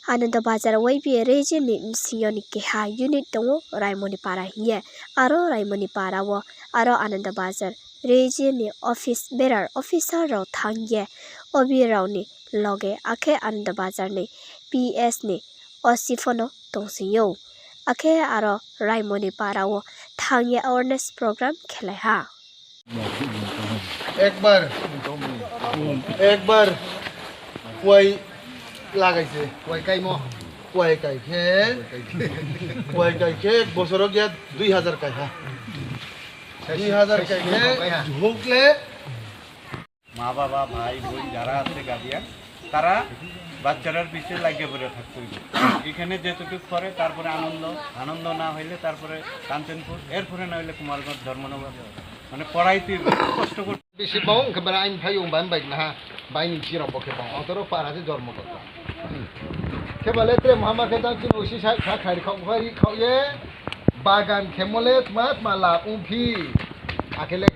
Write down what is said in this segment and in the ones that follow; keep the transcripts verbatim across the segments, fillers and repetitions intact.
Anandabazar Y B A region ni bsing yo ni keha unit tong ou Raimoni Para hing ye. Aro Raimoni Para wo, aro Anandabazar region ni office bearer officer rao thanng ye, O B rao ni loge akhe Anandabazar ni P S ni O C pho no tongsing ou. Akhe aro Raimoni Para wo thanng ye awareness program khelai ha. একবার, একবার কুয়াই লাগাইছে। কুয়াই কাইমো। কুয়াই কাইছে। কুয়াই কাইছে এক বছর গিয়া দুই হাজার কাইহা। দুই হাজার কাইছে। ঝুকলে মা বাবা, ভাই, বোন যারা আছে গার্ডিয়ান, তারা বাচ্চারার পিছে লাগিয়ে পড়ে থাকতে হইবে। এখানে যেটুকু করে, তারপরে আনন্দ, আনন্দ না হইলে তারপরে কাঞ্চনপুর, এরপরে না হইলে কুমারগঞ্জ, ধর্মনগর, মানে পড়াইতে হইবে, কষ্ট করতে। বেশি বাং, একেবারে আইন ফাইও বান বাইক না, বাইনি চিরম পক্ষে বাং, অতর পারা যে ধর্ম কথা। Khe bale tre mhama khe jang chini usi sa kha khairi khau khairi khau ye. Bagan khemole tma tma la ungphi. Akhele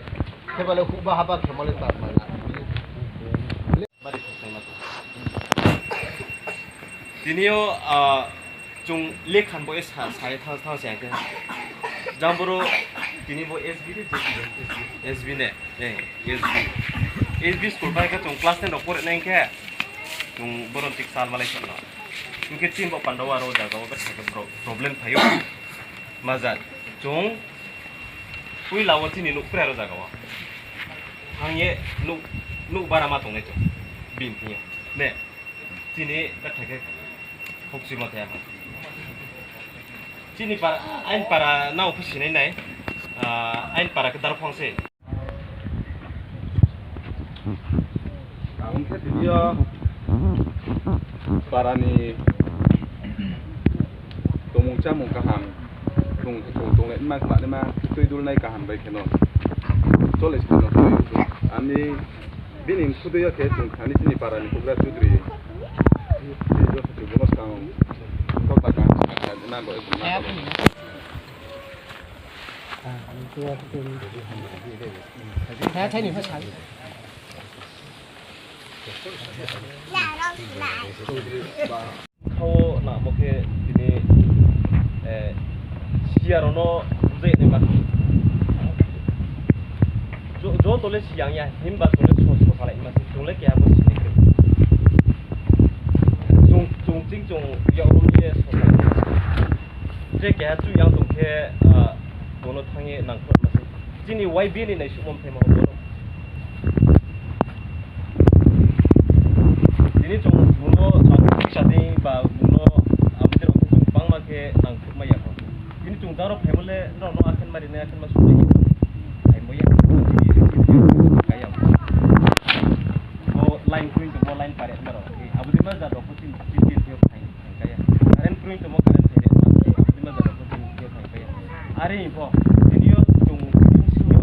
khe bale huba haba khemole tma tma la ungphi. Tini yo, ah, chung lekhan bo e sa, sa ye thang, thang se khe. Jang boro tini bo S B de, S B ne, eh, S B. S B school bai khe chung class ten rao pore nai khe. Chung boron tik sal malai sal na. Hingkhe chini bo panda wo aro jaga wo betha khe pro-, problem phai ou. Maja, chung puila wo chini nouh kre aro jaga wo. Hang ye nouh, nouh bara ma tongnai chung. Bini thing yo. Ne, chini betha khe khokchimo thai ha. Chini para, ain para nao pho sinai nai. Ah, ain para khe Darphang se. Ang khe tini yo para ni tongmung chámung kaham, chung, chung tonglai ma, ma, ma, tui dulnai kaham bai kheno. Chole se no tui. Ani bini khudui yo khe chung thani chini para ni bugra chudri. Tini yo se chung bono skang kau ta kaham sa kha, na bo, na bo. Khao namo khe tini, eh, siya rao no bujai nai ma. Jo-, joto le siyang ya, himba chung le so, so salai ma se, chung le keha bo sini khe. Chung, chung ching chung yag rom ye so salai ma se. Je keha chu yang tong khe, ah, bono thanng ye nangkhruh ma se. Chini Y B ni naisuhmo mthai ma bono. Tini chung bono nangkhruh sa dei ba bono abo dei rao khe chung bangma khe nangkhruh mai ya pho. Tini chung jang rao phaimo le nrao no akhen ma ri nai, akhen ma sung nai. Phaimo ya. Kaya. Bo line kroi tongmo, line pare ma rao. Abo dei ma jat rao pho chini, chini, chini phai, phai kaya. Current kroi tongmo, current phai ma. Abo dei ma jat rao pho chini, chini phai kaya. Are pho,